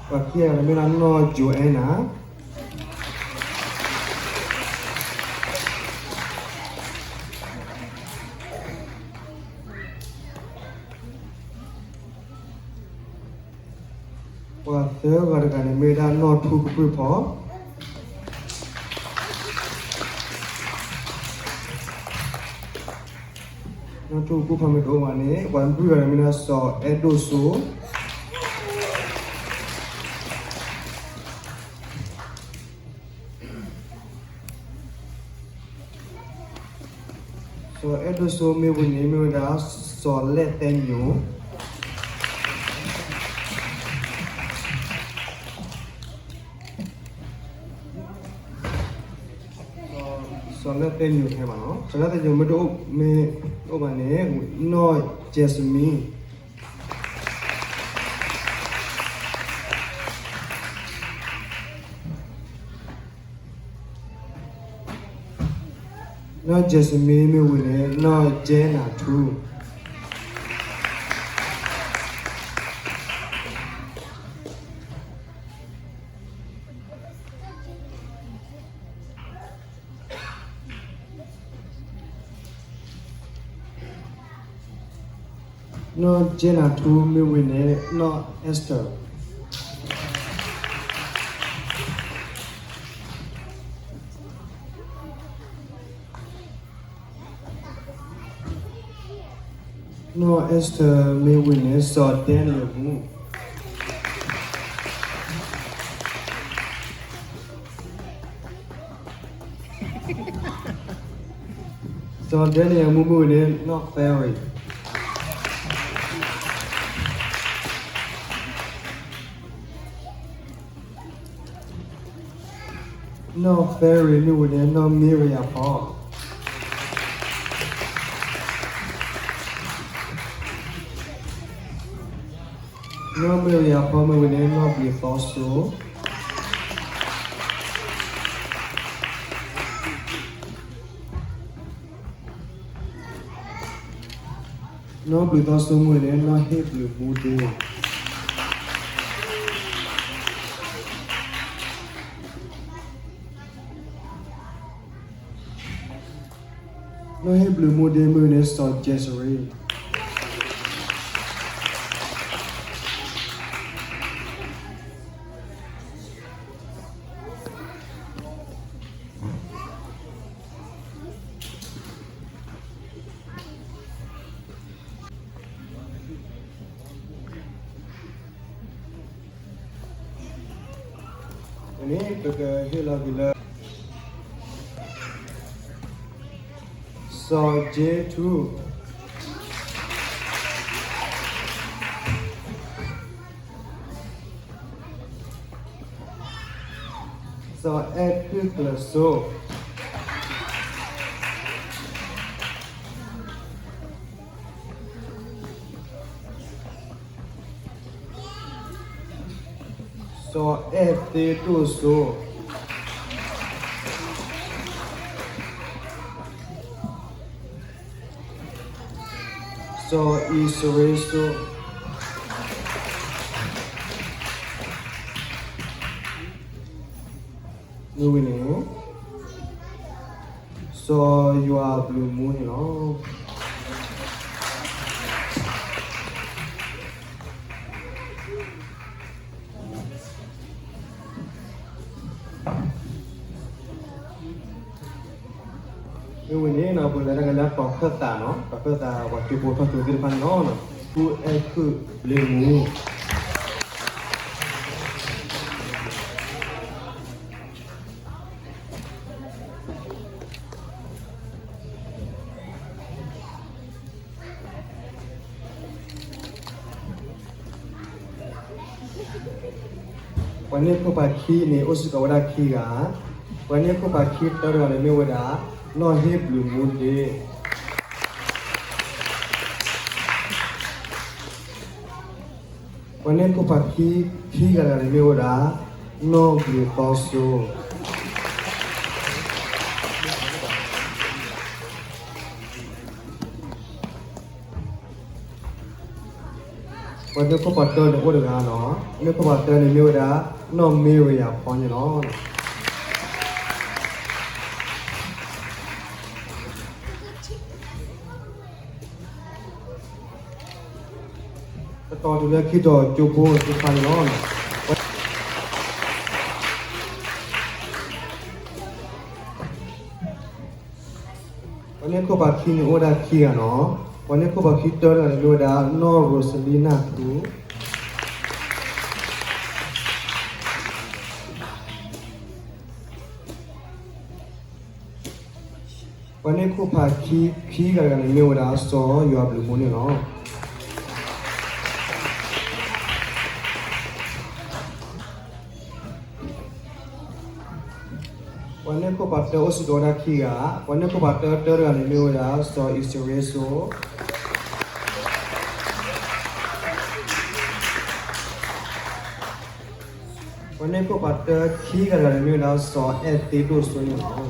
ပှၤခံဂၤတဂၤန့ၣ်မ့ၢ်ဒၣ်နီၢ် Joanna. ပှၤသၢဂၤတဂၤန့ၣ်မ့ၢ်ဒၣ်နီၢ်ထူကပြုၢ်ဖီ နီၢ်ထူကပြုၢ်ဖီမ့ၢ်တအိၣ်ဘၣ်န့ၣ် ပှၤလွံၢ်ဂၤန့ၣ်မ့ၢ်ဒၣ်စီၤအဲၣ်ဒိၣ်စိ စီၤအဲၣ်ဒိၣ်စိမ့ၢ်ဝံၤန့ၣ် မ့ၢ်ဝဲဒၣ် စီၤလဲၣ်သဲညိၣ်, စီၤလဲၣ်သဲညိၣ်ထဲဘၣ်နီၤ, စီၤလဲၣ်သဲညိၣ်မ့ၢ်တအိၣ် မ့ၢ်တအိၣ်ဘၣ်န့ၣ် နီၢ် Jasmine. နီၢ် Jasmine မ့ၢ်ဝံၤန့ၣ် နီၢ် Jenna ထူ, နီၢ် Jenna ထူမ့ၢ်ဝံၤန့ၣ် နီၢ် Esther. နီၢ် Esther မ့ၢ်ဝံၤန့ၣ် စီၤ Daniel မူ စီၤ Daniel မူမ့ၢ်ဝံၤန့ၣ် နီၢ် Ferry. နီၢ် Ferry မ့ၢ်ဝံၤန့ၣ် နီၢ် Mary အဖီ နီၢ် Mary အဖီမ့ၢ်ဝံၤန့ၣ် နီၢ်ဘျုးသီစိ နီၢ်ဘျုးသီစိမ့ၢ်ဝံၤန့ၣ် နီၢ်ဟ့ၣ်ဘျုးမူဒ့ နီၢ်ဟ့ၣ်ဘျုးမူဒ့မ့ၢ်ဝံၤန့ၣ် စီၤ Jasmine. န့ၣ် ပကဟ့ၣ်လီၤက့ၤလၢ စီၤ J ထူ, စီၤအဲၣ်ကုၢ်ကျၢၤစိ စီၤအဲၣ်သ့တိၢ်စိ, စီၤအံၣ်စရ့စိ, မ့ၢ်ဝံၤန့ၣ် စီၤယွၤဘျုးမူန့ၣ်လီၤ. မ့ၢ်ဝံၤန့ၣ် ပလဲၤတၢ်ကလဲၤတီၤခၢၣ်သးနီၤ, တီၤခၢၣ်သး ပှၤကၠိဖိထီၣ်ကၠိသ့ၣ်တဖၣ်န့ၣ်လီၤ. ထူအဲၣ်ခုၣ်ဘျုးမူ ပှၤန့ၢ်ခိၣ်ဖးခံန့ၣ် အိၣ်စ့ၢ်ကီးဝဲဒၣ်ခံဂၤ, ပှၤန့ၢ်ခိၣ်ဖးခံသၢတဂၤန့ၣ်မ့ၢ်ဝဲဒၣ် နီၢ်ဟ့ၣ်ဘျုးမူဒ့, ပှၤန့ၢ်ခိၣ်ဖးခံ ခံဂၤတဂၤန့ၣ်မ့ၢ်ဝဲဒၣ် နီၢ်ဘျုးသီစိ ပှၤ ပှၤန့ၢ်ခိၣ်ဖးတၢန့ၣ်အိၣ်တဂၤနီၤ, န့ၢ်ခိၣ်ဖးတၢန့ၣ်မ့ၢ်ဝဲဒၣ် နီၢ်မ့ၢ်ဝ့ယၤဖီန့ၣ်လီၤ. ကတီၤတုၤလၢခံတီၤကၠိဖိသ့ၣ်တဖၣ်န့ၣ်လီၤ. ပှၤန့ၢ်ခိၣ်ဖးခံန့ၣ်အိၣ်ဝဲဒၣ်ခံဂၤနီၤ, ပှၤန့ၢ်ခိၣ်ဖးခံတၢတဂၤန့ၣ်မ့ၢ်ဝဲဒၣ် နီၢ်ရိၤစလံနၢ်ထူ ပှၤန့ၢ်ခိၣ်ဖးခံ ခံဂၤတဂၤန့ၣ်မ့ၢ်ဝဲဒၣ် စီၤယွၤဘျုးမူန့ၣ်လီၤ. ပှၤန့ၢ်ခိၣ်ဖးတၢအိၣ်စ့ၢ်ကီးဝဲဒၣ်ခံဂၤ, ပှၤန့ၢ်ခိၣ်ဖးတၢတၢတဂၤန့ၣ်မ့ၢ်ဝဲဒၣ် စီၤအံၣ်စရ့စိ ပှၤန့ၢ်ခိၣ်ဖးတၢခံဂၤတဂၤန့ၣ်မ့ၢ်ဝဲဒၣ် စီၤအဲၣ်သ့ဒိၣ်စိန့ၣ်လီ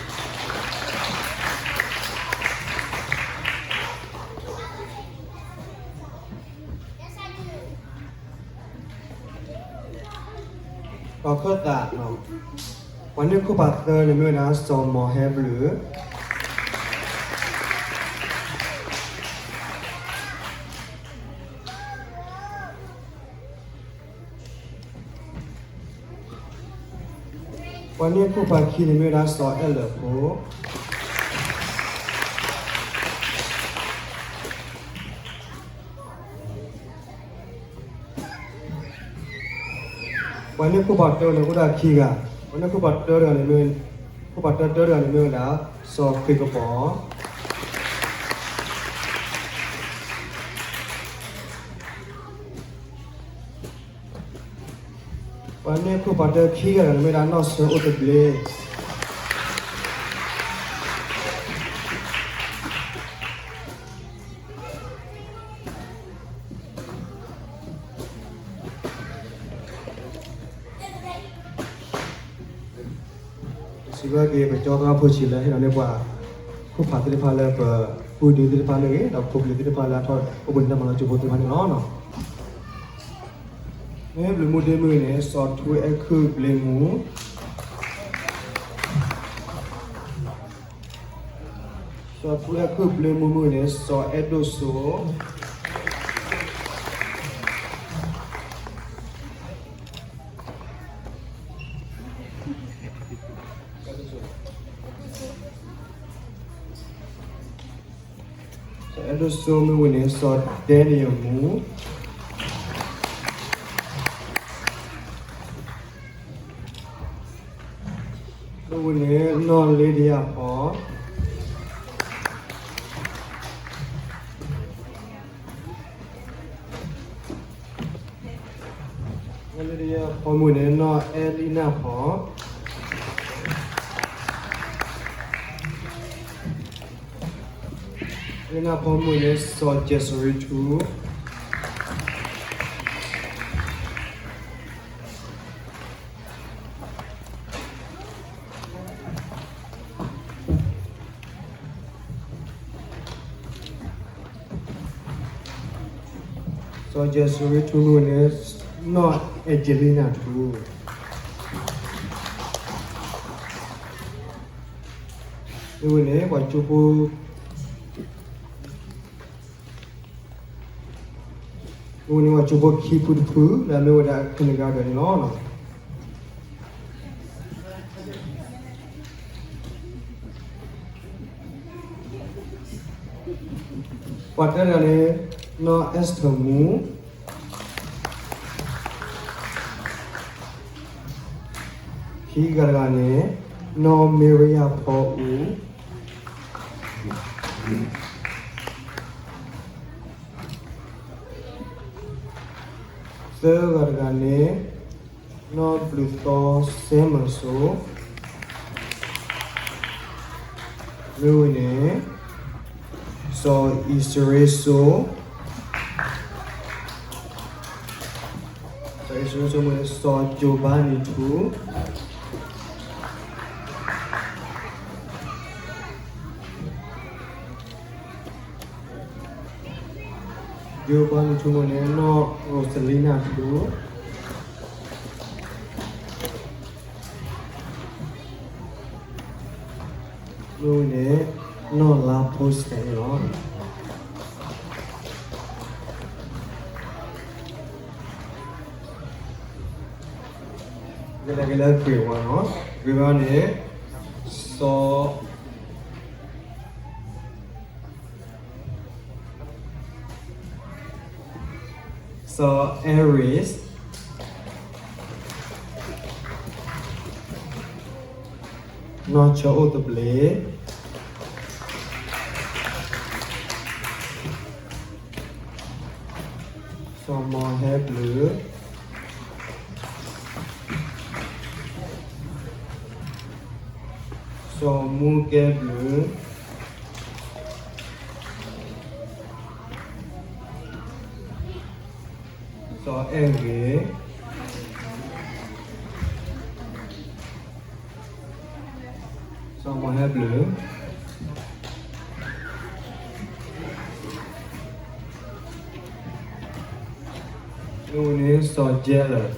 ၤ. ဒီးခၢၣ်သး, ပှၤန့ၢ်ခိၣ်ဖးသၢန့ၣ်မ့ၢ်ဝဲဒၣ် စီၤမီၤဟဲဘျုး ပှၤန့ၢ်ခိၣ်ဖးခံန့ၣ်မ့ၢ်ဝဲဒၣ် စီၤအဲၣ်လၢာ်ဖိ ပှၤန့ၢ်ခိၣ်ဖးတၢန့ၣ် အိၣ်ဒၣ်ခံဂၤ, ပှၤန့ၢ်ခိၣ်ဖးတၢတဂၤန့ၣ်မ့ၢ်, ခိၣ်ဖးတၢတၢတဂၤန့ၣ်မ့ၢ်ဝဲဒၣ် စီၤဃ့းကပီၤ ပှၤန့ၢ်ခိၣ်ဖးတၢခံဂၤတဂၤန့ၣ်မ့ၢ်ဝဲဒၣ် နီၢ်ဆၢအိၣ်တဘျ့ စံးဘျုးက့ၤ ပကၠီသရၣ်ဖိဆံးလၢဟ့ၣ်လီၤန့ၢ်ပှၤ ခိၣ်ဖးသ့ၣ်တဖၣ်လၢပပုၢ်ဒ့သ့ၣ်တဖၣ်န့ၣ်ဂ့ၤ ဒီးဖိပလံၤသ့ၣ်တဖၣ်လၢအထီၣ်အိၣ်ဘှံးနံၤတၢ်မၤလီၤကၠိဖိသ့ၣ်တဖၣ်န့ၣ်လီၤ. မ့ၢ်ဘျုးမူဒ့မုၢ်န့ၣ် စီၤထူအဲၣ်ခုၣ်ဘျ့မူ စီၤထူအဲၣ်ခုၣ်ဘျ့မူမုၢ်န့ၣ် စီၤအဲၣ်ဒိၣ်စိ စီၤအဲၣ်ဒိၣ်စိမ့ၢ်ဝံၤန့ၣ် စီၤဒဲနံၣ်ယၣ်မူ မ့ၢ်ဝံၤန့ၣ် နီၢ်လ့ဒယၣ်ဖီ နီၢ်လ့ဒယၣ်ဖီမ့ၢ်ဝံၤန့ၣ် နီၢ်အဲလံနၢ်ဖီ အဲလံနၢ်ဖီမ့ၢ်ဝံၤန့ၣ် စီၤကဲးစရံထူ စီၤကဲးစရံထူမ့ၢ်ဝံၤန့ၣ် နီၢ်အဲကလံနၢ်ထူ မ့ၢ်ဝံၤန့ၣ် ပှၤကၠိဖိ မ့ၢ်ဝံၤန့ၣ် ပှၤကၠိဖိခံဖုတဖု လၢအမ့ၢ်ဝဲဒၣ် kindergarten န့ၣ်လီၤ. ပှၤတၢတဂၤန့ၣ် နီၢ်အဲးစထၢၣ်မူ ခံဂၤတဂၤန့ၣ် နီၢ်မ့ရံယၤဖီအူ သၢဂၤတဂၤန့ၣ် နီၢ်ဘျုးသီစဲမၢ်စိ မ့ၢ်ဝံၤန့ၣ် စီၤအံၣ်စရ့စိ စီၤအံၣ်စရ့စိမ့ၢ်ဝံၤန့ၣ် စီၤကၠိၤဘါနံၤထူ မ့ၢ်ဝံၤန့ၣ် ယိၤပှၤမုၢ်ထူမိၢ်န့ၣ် နီၢ်ရိစလံနၢ်ထူ, မ့ၢ်ဝဲန့ၣ် နီၢ်လါဖိစဲးန့ၣ်လီၤ. ကလဲၤကလဲၤ grade one နီၤ, grade one န့ၣ် စီၤ စီၤ Aries, နီၢ်ဆၢအိၣ်သဘျ့, စီၤမီၤဟဲဘျုး, စီၤမူကဲဘျုး, စီၤအဲၣ်ဂ့ၤ, စီၤမီၤဟဲဘျုး, မ့ၢ်ဝဲန့ၣ် စီၤကဲလၢာ်,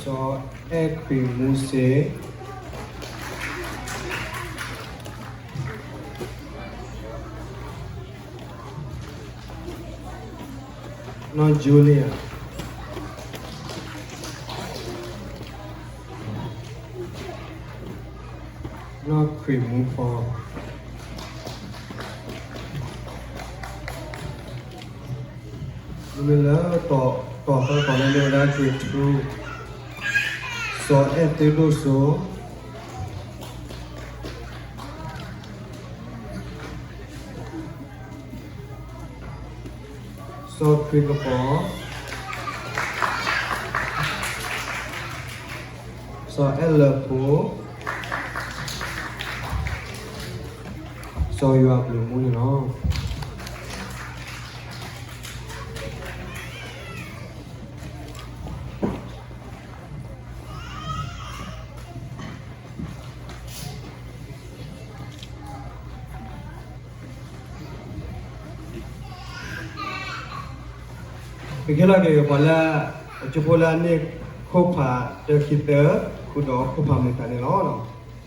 စီၤအဲၣ်ခွံၣ်မူစ့, နီၢ် Julia, နီၢ်ခွံၣ်မူဖီ, မ့မ့ၢ်လၢ တီၢ်သၢတီၢ်န့ၣ်မ့ၢ်ဝဲဒၣ် grade two, စီၤအဲၣ်သုဒိၣ်စိ, စီၤခရံာ်ကပီၤ, စီၤအဲၣ်လၢဖိ, စီၤယွၤဘျုးမူန့ၣ်လီၤ. ပကဟ့ၣ်လီၤက့ၤပှၤလၢ အကၠိဖိလၢအန့ၢ်ခိၣ်ဖးတၢ ခံ သၢ ဃုာ်ဒီးခိၣ်ဖးမုၢ်သးန့ၣ်လီၤ.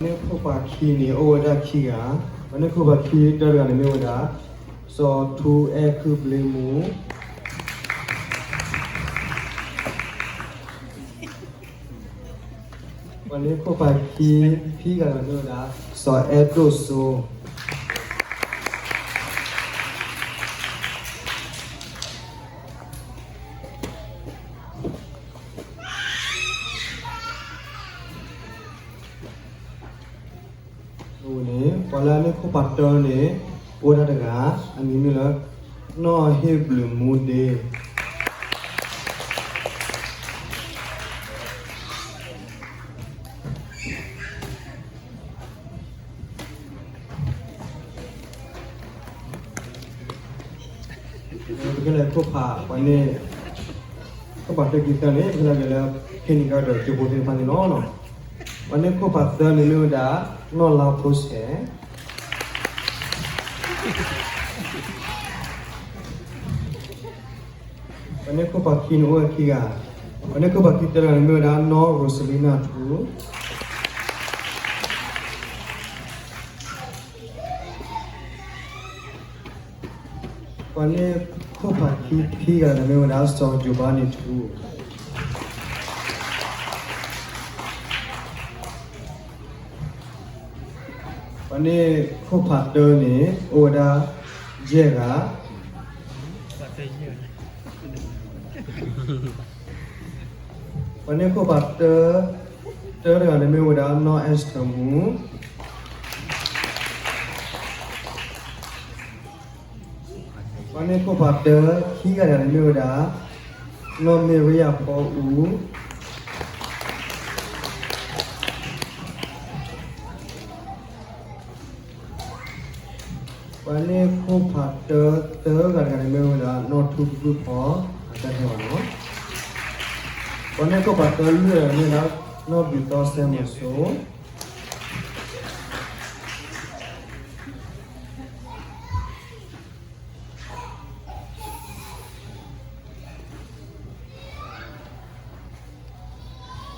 န့ၢ်ခိၣ်ဖးခံန့ၣ် အိၣ်ဝဲဒၣ်ခံဂၤ, ပှၤန့ၢ်ခိၣ်ဖးခံတၢတဂၤန့ၣ်မ့ၢ်ဝဲဒၣ် စီၤထူအဲၣ်ခုၣ်ဘျ့မူ ပှၤန့ၢ်ခိၣ်ဖးခံ ခံဂၤန့ၣ်မ့ၢ်ဝဲဒၣ် စီၤအဲၣ်ဒိၣ်စိ န့ၣ် ပှၤလၢအန့ၢ်ခိၣ်ဖးတၢန့ၣ် အိၣ်ဝဲဒၣ်တဂၤ, အမံၤမ့ၢ်လၢ နီၢ်ဟ့ၣ်ဘျုးမူဒ့ ပကလဲၤခိၣ်ဖးပှၤန့ၣ် ခိၣ်ဖးတၢခံသၢန့ၣ် ပကလဲၤက့ၤလၢ ဟ့ၣ်နံၤကဒီးကၠိဖိသ့ၣ်တဖၣ်န့ၣ်လီၤ. ပှၤန့ၢ်ခိၣ်ဖးသၢန့ၣ်မ့ၢ်ဝဲဒၣ် နီၢ်လါဖိဆဲး ပှၤန့ၢ်ခိၣ်ဖးခံန့ၣ်အိၣ်ဝဲခံဂၤ, ပှၤန့ၢ်ခိၣ်ဖးခံတၢတဂၤန့ၣ်မ့ၢ်ဝဲဒၣ် နီၢ်ရိစလံနၢ်ထူ ပှၤန့ၢ်ခိၣ်ဖးခံခံဂၤန့ၣ်မ့ၢ်ဝဲဒၣ် စီၤယိၤဘါနံၤထူ ပှၤန့ၢ်ခိၣ်ဖးတၢန့ၣ် အိၣ်ဝဲဒၣ်ယဲၢ်ဂၤ, ပှၤန့ၢ်ခိၣ်ဖးတၢ တၢတဂၤန့ၣ်မ့ၢ်ဝဲဒၣ် နီၢ်အဲၣ်စထၢမူ ပှၤန့ၢ်ခိၣ်ဖးတၢခံဂၤတဂၤန့ၣ်မ့ၢ်ဝဲဒၣ် နီၢ်မ့ၣ်ရံယၤဖီအူ, ပှၤန့ၢ်ခိၣ်ဖးတၢသၢဂၤတဂၤန့ၣ်မ့ၢ်ဝဲဒၣ် နီၢ်ထူကဘုၣ်ဖီ အတၢ်ဟဲဘၣ်နီၤ, ပှၤန့ၢ်ခိၣ်ဖးတၢလွံၢ်ဂၤန့ၣ်မ့ၢ်ဝဲဒၣ် နီၢ်ဘျုးသီစဲမုၢ်စိ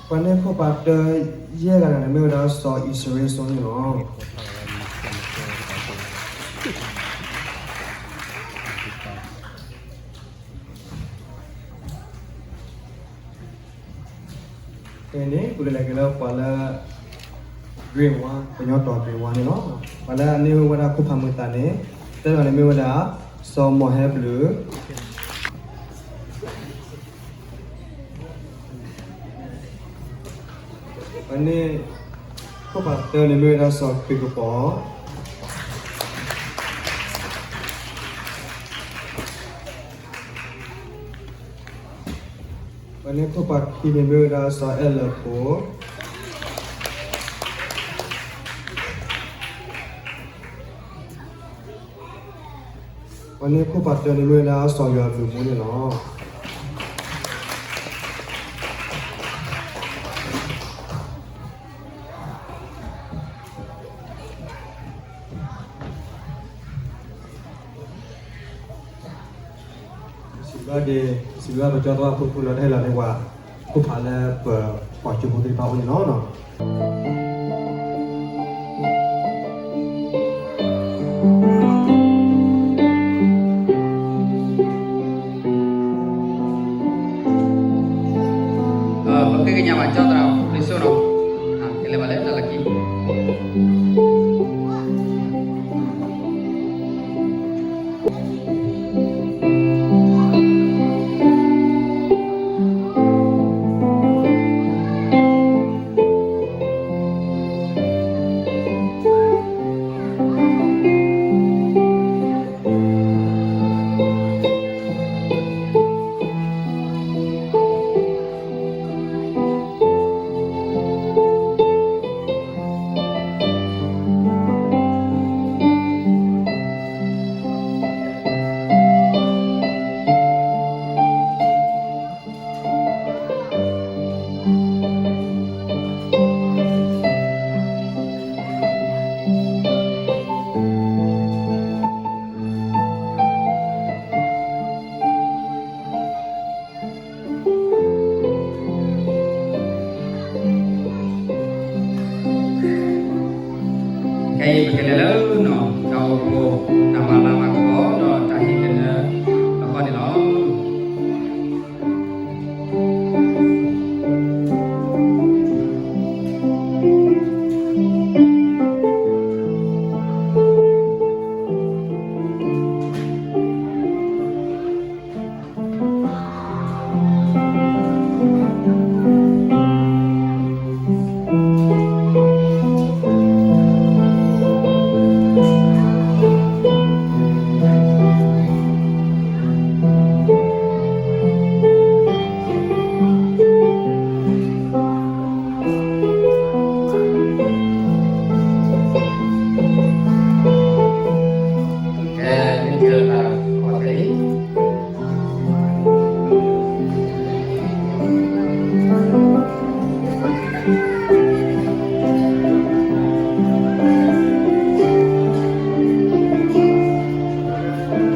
ပှၤန့ၢ်ခိၣ်ပာ်တၢယဲၢ်ဂၤန့ၣ် မ့ၢ်ဝဲဒၣ်စီၤအံၣ်စရ့စိန့ၣ်လီၤ. ဖဲန့ၣ် ပကလဲၤက့ၤလၢပှၤလၢ grade one ကညီတီၤ grade one န့ၣ်လီၤ. ပှၤလၢအန့ၢ်ဝဲဒၣ်ခိၣ်ဖးမုာ်သးန့ၣ် တၢ်တဂၤန့ၣ်မ့ၢ်ဝဲဒၣ် စီၤမီၢ်ဟဲဘျုး ပှၤန့ၢ်ခိၣ်ဖးသၢန့ၣ်မ့ၢ်ဝဲဒၣ်စီၤခရံာ်ကပီၤ. ပှၤန့ၢ်ခိၣ်ဖးခံန့ၣ်မ့ၢ်ဝဲဒၣ်စီၤအဲၣ်လၢဖိ ပှၤန့ၢ်ခိၣ်ဖးတၢန့ၣ်မ့ၢ်ဝဲဒၣ်စီၤယွၤဘျုးမူန့ၣ်လီၤ. စံးဘျုး, စံးဘျုးပကၠီသရၣ်ဖိဖိလၢတဟဲလီၤန့ၢ်ပှၤ ခိၣ်ဖးလၢပပှၤကၠိဖိသ့ၣ်တဖၣ်အအိၣ်န့ၣ်လီၤ. ပဃ့ကညးဘၣ်ကၠီသရၣ်ဖိလံၤစိၣ်ဒီး ကလဲၤဘၣ်လၢတၢ်လီၢ်ခံ ခဲအံၤပကလဲၤလၢနီၢ် တၢ်အိၣ်ဖှိၣ် တၢ်မၤလၤမၤကပီၤ ဒီးတၢ်ဟ့ၣ်ကနၢအဂီၢ်န့ၣ်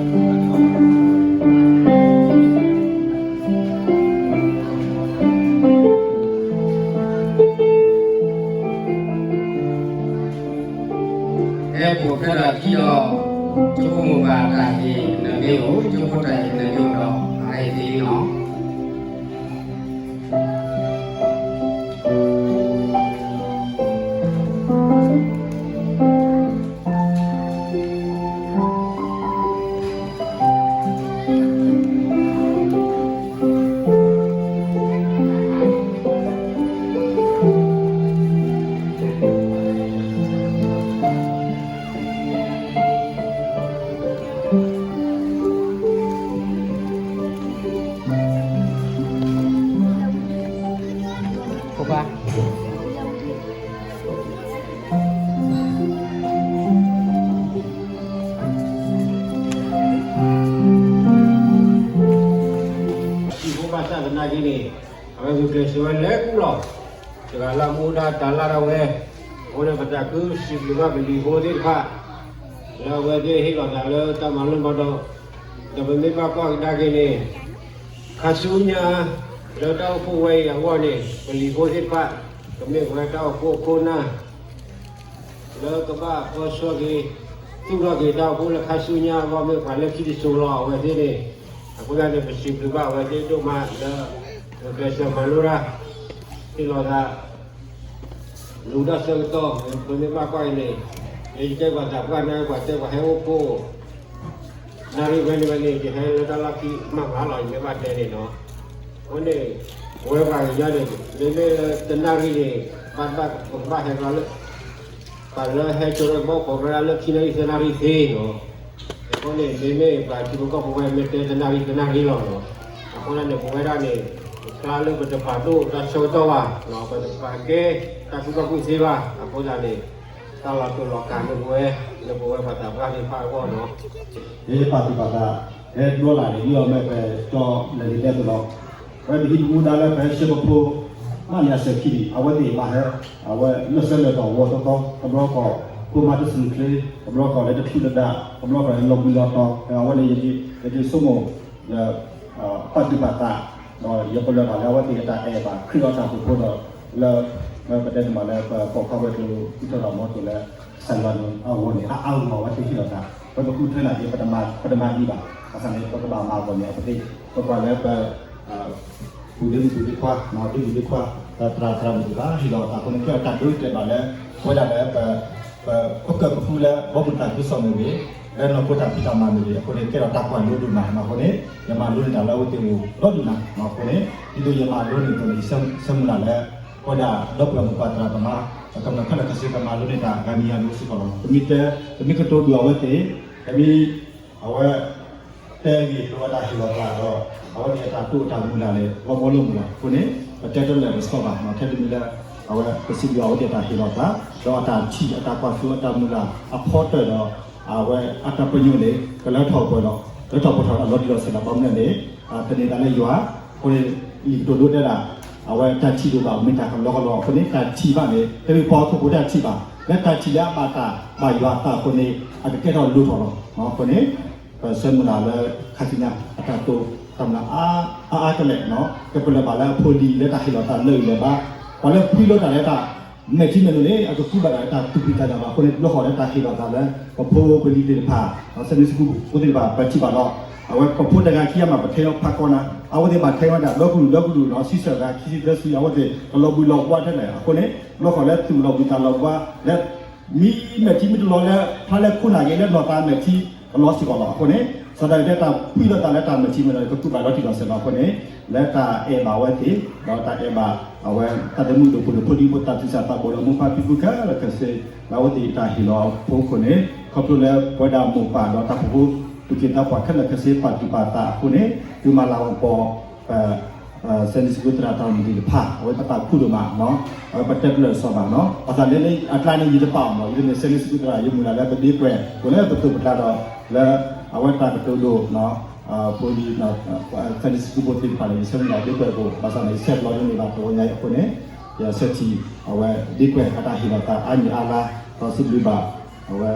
လီၤ. ဟဲပူၤဖျဲးဒီးထံလီၤ, ကၠိဖိမိၢ်ပၢ်တၢ်ဟ့ၣ်ကနၢအဂီၢ်, ကၠိဖိတၢ်ဟ့ၣ်ကနၢအဂီၢ်ဒီး အဟဲသ့လီၤ. ဟံၣ်ဖိဘၣ်ဆၣ်သနာ်က့န့ၣ် အဝဲဂုာ်ကျဲးစၢးဝဲလဲၤကူလီၤ. တဂၤလၢအမူဒါတၢ်လၢ်ဒၣ်ဝဲ, အဃိန့ၣ်ပသးခုစံးဘျုးဘၣ်ပလံၤဖိသ့ၣ်တဖၣ် လၢအဝဲသ့ၣ်ဟ့ၣ်လီၤသးလၢတၢ်မၤလိမၤဒိး, ဒီးပမ့ၢ်ဘၣ်ကွၢ်ကဒါက့ၤန့ၣ် ခါဆူညါ လၢတၢ်အိၣ်ဖှိၣ်ဝဲအံၤအဂီၢ်န့ၣ် ပလံၤဖိသ့ၣ်တဖၣ် ကမ့ၢ်ဝဲတၢ်အိၣ်ဖှိၣ်အခိၣ်အနၢ် လၢကဘၣ်ပၢဆှၢက့ၤ သူၣ်ထီၣ်က့ၤတၢ်အိၣ်ဖှိၣ်လၢခါဆူညါအဂီၢ် မ့ၢ်ပှၤလၢခံတစိၤလီၤ အဝဲသ့ၣ်န့ၣ်. အဃိသတးန့ၣ် ပစံးဘျုးဘၣ်အဝဲသ့ၣ်ဒိၣ်မးလၢ ဂုာ်ကျဲးစၢးမၤလိတၢ် ဟ့ၣ်လီၤသး လူၤတၢ်ဆၢကတီၢ် ပမ့ၢ်ဘၣ်ကွၢ်အံၤန့ၣ် ယတဲပှၤသးပှၢ် နၢ်ပှၤတဲပှၤဟဲအိၣ်ဖှိၣ် နၣ်ရံၣ်ဝဲန့ၣ်ဝဲန့ၣ် ယဟဲလၢတၢ်လီၢ်ခံမးမးလီၤ ယမ့ၢ်ဘၣ်တဲန့ၣ်နီၤ. အဃိန့ၣ် ပဝဲပှၤကညီန့ၣ် မ့မ့ၢ်လၢတနၣ်ရံၣ်န့ၣ် ဘၣ်ဘၣ်ပကဘၣ်ဟဲလီၤလၢ ပှၤလၢဟဲကၠိလၢဘီၣ်ခိးကရၢလၢခံနၣ်ရံၣ်သၢနၣ်ရံၣ်သ့နီၤ. အဃိန့ၣ် မ့မ့ၢ်ပှၤထံဖိကီၢ်ဖိဝဲမ့ၢ်တဲတနၣ်ရံၣ်သၢနၣ်ရံၣ်လီၤနီၤ. အဃိန့ၣ် ပဝဲဒၣ်န့ၣ် ပဖျါလၢပတပာ်ဒိၣ်တၢ်ဆၢကတီၢ်ဘၣ်နီၤ ပတပာ်ကဲတၢ်ကူၣ်ဘၣ်ကူၣ်သ့ဘၣ်. အဃိသတးန့ၣ် တၢ်လီၤတိၢ်လီၤကၤလၢပဝဲ လၢပဝဲပှၤသးပှၢ်သ့ၣ်တဖၣ်အဂီၢ်နီၤ. ယပာ်သူၣ်ပာ်သး ဟဲဒိလၢ်န့ၣ် ဒ်အမ့ၢ်ပကၠီလဲၤဒ်သိးလီၤ. ပဝဲပဟံၣ်ပူဒါလၢပဟဲဆှၢပဖိ မ့ၢ်လံအစၢၤခံန့ၣ် အဝဲသ့ၣ်ဘၣ်ဟဲ အဝဲလၢာ်ဆၢလၢာ်တီၤဝီတီတီ တဘျီဃီ ဖိမါတစူၢ်ချ့ တဘျီဃီလၢတချုးတဒါ တဘျီဃီလၢလီၤဘှံးလီၤတီၤ အဝဲန့ၣ် ယက့ၤဆိကမိၣ် ယ ပာ်သူၣ်ပာ်သး ဒီးယပလၢၢ်ဘၣ်လၢအဝဲသ့ၣ်အတၢ်အဲၣ်ဘၣ်ခရံာ်အတၢ်အိၣ်ဖှိၣ်ဖိဒီး လၢ ပတဲတမံၤလၢပပိာ်ခွါဝဲကျိၤ အံးထီၣ်ဒီးမီၤတိၤလၢ စၢ်ယွၤန့ၣ်အဂီၢ်န့ၣ် အါအါဂီၢ်ဂီၢ်ဝဲသ့ၣ်ဟ့ၣ်လီၤသး ပကဃုထၢနၤက့ၤ ပတမၤဒံးဘၣ် ဘၣ်ဆၣ်န့ၣ် ပကဘၣ်မၤအဂီၢ်န့ၣ် အပသ့ၣ် ပကွၢ်လၢပ ပူၤဒ့မုၣ်ဒ့ခွါ ဒ့မုၣ်ဒ့ခွါ သရၣ်သရၣ်မုၣ်တဖၣ် ဟ့ၣ်လီၤသးအဃိန့ၣ် ကဲအတၢ်ဒိတဲာ်ဘၣ်လၢ ပဝဲဒၣ်လၢ ပ ပကၢၢ်ပဖုလၢ ဘီမုၢ်တၢ်ကစီၣ်မ့ၢ်ဂ့ၤ, လၢနီၢ်ခိတၢ်ဖံးတၢ်မၤမ့ၢ်ဂ့ၤ အဃိန့ၣ် ကဲထီၣ်တၢ်ကွၢ်လိဒိၣ်မးအဃိန့ၣ် ယမၤလိန့ၢ်တၢ်လၢအဝဲသ့ၣ်အိၣ်ဒီဒိၣ်နၤအဃိန့ၣ် ဒ်သိးယမၤလိန့ၢ်အသိးန့ၣ် ယဆၢမုၢ်လၢ်လၢ ပဝဲဒၣ်ဒီပုၢ်ဝဲၢ်မိၢ်ပၢ်သရၣ်သမါ ကမျၢၢ်ခဲလၢာ်ခဲဆ့ကမၤလိန့ၢ်တၢ်ဂၤမံၤဂၤဒိၣ်စ့ၢ်ကီးလီၤ. ပမ့ၢ်တဲ ပမ့ၢ်ကတိၤဒုးအဝဲသ့ၣ် ပမ့ၢ် အဝဲ တဲဂ့ၤပဝဲဒၣ်ဟ့ၣ်လီၤသးဒီး အဝဲသ့ၣ်အတၢ်တိာ်တၢ်မုၢ်လၢ်န့ၣ် ဂီၢ်မီလိမုၢ်လီၤ. အဃိန့ၣ် ပတဲတလၢာ်ပစီဘၣ် ထဲတမံၤလၢ အဝဲပစံးဘျုးအဝဲသ့ၣ်တၢ်ဟ့ၣ်လီၤသး ဒီးအတၢ်ထံၣ်အတၢ်ကွၢ်စိအတၢ်မုၢ်လၢ်အဖီတၢၢ်ဒီး အဝဲအတၢ်ပညိၣ်န့ၣ် ကလၢထီၣ်ပှဲၤဒီး လၢထီၣ်ပှဲၤထီၣ်ဒီးလီၤတံၢ်လီၤဆဲးလီၤ ဘၣ်မနုၤလဲၣ်န့ၣ် သန့ၤသးလၢယွၤ အဃိန့ၣ် ယကတိၤဒိတဲဒၣ် အဝဲတၢ်ထံၣ်ဒိၣ်ဘၣ်မ့ၢ်တၢ်ကလီကလီအဃိန့ၣ် တၢ်ထံၣ်ဘၣ်န့ၣ် တမ့ၢ်ပှၤဟီၣ်ခိၣ်ဖိတၢ်ထံၣ်ဘၣ် လၢတၢ်ထံၣ်လၢအဘၣ်တၢ်ဘၣ်ယွၤအသးအဃိန့ၣ် အကကဲထီၣ်လိၣ်ထီၣ်လီၤ. အဃိန့ၣ် ပဆၢမုၢ်လၢ်လၢခါဆူညါ အတၢ်တိာ်တၢ်မုၢ်လၢ်အါအါကလဲာ် ကပလၢၢ်ဘၣ်လၢအဖိလံၤလၢတၢ်ဟ့ၣ်လီၤသးလၢာ်လၢာ်ဘၣ် ပှၤလၢဖှံလိတၢ်လၢတၢ်မဲာ်ထံမဲာ်နိန့ၣ် အကကူးဘၣ်တၢ်လၢတၢ်သူၣ်ဖှံသးညီဘၣ်အဃိန့ၣ် တဘျီဃီလၢတၢ်ဟ့ၣ်လီၤသးလၢ ပဖိပလံၤသ့ၣ်တဖၣ် စဲန့ၣ်စကူဖိသ့ၣ်တဖၣ် ပထံၣ်ဘၣ်လီၤ. အဝဲပဖိတဂၤခံဂၤမး ပထဲအီၤဖးကီနၤ အဝဲသ့ၣ်ဘၣ်ထဲဝဲဒၣ် ဒီကလုာ်ဒီကလုာ် ဆံဆၢဂၤ ခံဆံသၢဆံ အဝဲသ့ၣ် ကလီၤဘှံးလီၤဘှါထဲလဲၣ် အဃိန့ၣ် တဘျီဃီလၢသူၣ်လီၤဘှံးသးလီၤဘှါလၢ မ့ၢ်မဲာ်ထံမ့ၢ်တလီၤလၢ ဖျါလၢခိၣ်နၢ်ဂ့ၤလၢနီၢ်သးမဲာ်ထံ ကလီစ့ၢ်ကီးလီၤ. အဃိန့ၣ် စီၤဒၤဝံးတဲတၢ်ဖှံလိာ်သးလၢတၢ်မဲာ်ထံမဲာ်နိ ကကူးဘၣ်လီၤတံၢ်လီၤဆဲးလီၤအဃိန့ၣ် လၢတၢ်အဲၣ်ဘၣ်အဝဲသ့ၣ် ဒီးတၢ်အဲၣ်ဘၣ်အဝဲ တၢ်သမူဒိၣ်ဖိဒိၣ်ဖိဒံဖိသၣ်သံၣ်သးဘီၣ်ဒီးမိၢ်ပၢ်ဖံဖုခဲလၢာ်ခဲဆ့ လၢအဝဲသ့ၣ်တၢ်ဟ့ၣ်လီၤဖိအဃိန့ၣ် ခီဖျိလၢပဝဲဒၣ်မိၢ်ပၢ်ဒီးတၢ်ဖှီၣ်ဖိ သူၣ်က့သးပှၢ်ခဲလၢာ်ခဲဆ့ ပာ်သူၣ်ပာ်သးအဃိန့ၣ် သုမၤလၤကပီၤ ပ စဲန့ၣ်စကူသရၣ်တၢ်မုၢ်သ့ၣ်တဖၣ် အဝဲပသးခုဒိၣ်မး အဝဲပတဲပလၢၢ်စံးဘၣ်နီၤ ဘၣ်ဆၣ်လၢအကျါန့ၣ် ယတပာ်အီၤမး ယတမ့ၢ်စဲန့ၣ်စကူသရၣ် ယမုၢ်လၢ်လၢပဒ့ကွဲး အိၣ်လၢပသိးပကျါဒီး လၢအဝဲတၢ်ကတိၤဒိၣ် ဖိလံၤ စဲန့ၣ်စကူဖိသ့ၣ်တဖၣ်န့ၣ် ယဆၢမုၢ်လၢ်ဒ့ကွဲးအဃိ ဘၣ်ဆၣ်န့ၣ် ယဆဲးကျိးန့ၢ်ဘၣ်တဂီၤညါအံၤအဃိန့ၣ် ယဆၢထံၣ် အဝဲဒ့ကွဲးအတၢ်ဟ့ၣ်လီၤသးအါမံၤအါလါ ဒီးစံးဘျုးဘၣ် အဝဲ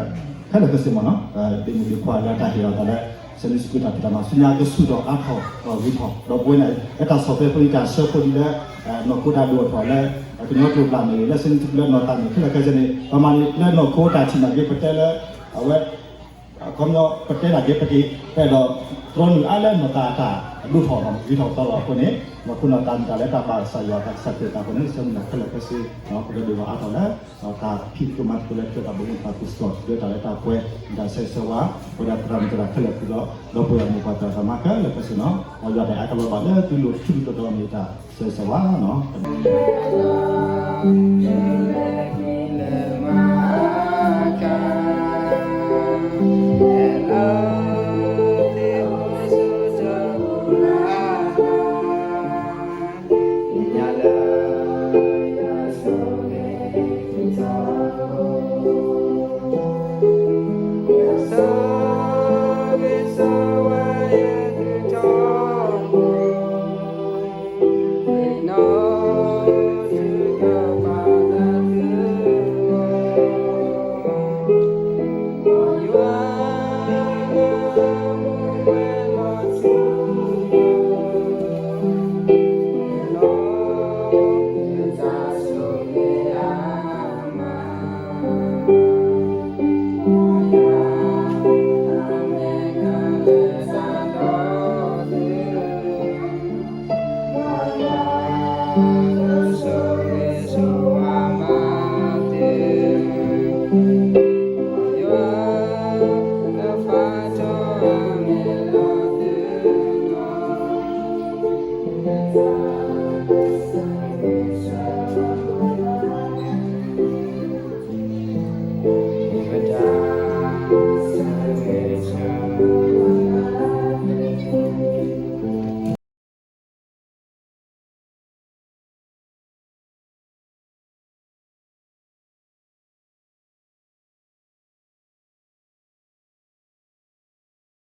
ခဲလၢာ်ခဲဆ့မးနီၤ ဒ့မုၣ်ဒ့ခွါလၢတၢ်ဟ့ၣ်လီၤသးလၢ စဲန့ၣ်စကူတၢ်ဖံးတၢ်မၤဆူညါကဆူၣ်ထီၣ်အါထီၣ်ဒီးဂ့ၤထီၣ် ဒီးပဝဲန့ၣ် လၢတၢ်ဆီၣ်ထွဲဖိအံၤ တၢ်ဆၢဖိအံၤလၢ နီၢ်ခိတၢ်ဒိၣ်ထီၣ်လၢ ကညီကျိာ်ကျၢၢ်မ့ၢ်ဂ့ၤ လၢစဲန့ၣ်စကူလၢနီၢ်သးမ့ၢ်ခဲလၢာ်ခဲဆ့န့ၣ် ပမၤန့ၣ်လၢနီၢ်ခိတၢ်ထံၣ်နာ်က့ ပတဲလၢ အဝဲ အခီပညီ ပတဲနာ်က့ ပက့ၤပဲာ်ဒီး တြီနုာ်အါလၢနီၢ်သးအတၢ်အဒိၣ်ထီၣ်ဒီးဂ့ၤထီၣ်သီလီၤအဃိန့ၣ် နီၢ်ခိနီၢ်သးမ့ၢ်တၢ်လၢတၢ်ဘၣ်ကစၢ်ယွၤသးကစၢ်ခရံာ်အသးအဃိန့ၣ် ဆၢမုၢ်လၢ်ခဲလၢာ်ခဲဆ့ ပကဒိၣ်ထီၣ်အါထီၣ်လၢ တၢ်ဖံးသကိးမၤသကိးလၢခရံာ်တၢ်ဘၣ်မူဘၣ်ဒါသကိး လၢတၢ်လၢတၢ်ပှဲၤ တၢ်ဆၢဂ့ၤဆၢဝါ ပဝဲဒၣ်သရၣ်မုၣ်သရၣ်ခဲလၢာ်ခဲဆ့ဒီး ဒီပုၢ်ဝဲၢ်မိၢ်ပၢ်သရၣ်သမါခဲလၢာ်ခဲဆ့နီၤ ယွၤတၢ်အဲၣ်အါကလီၤဘၣ်လၢသုလိၤထူးထူးတီၤတီၤန့ၣ်တၢ်ဆၢဂ့ၤဆၢဝါနီၤ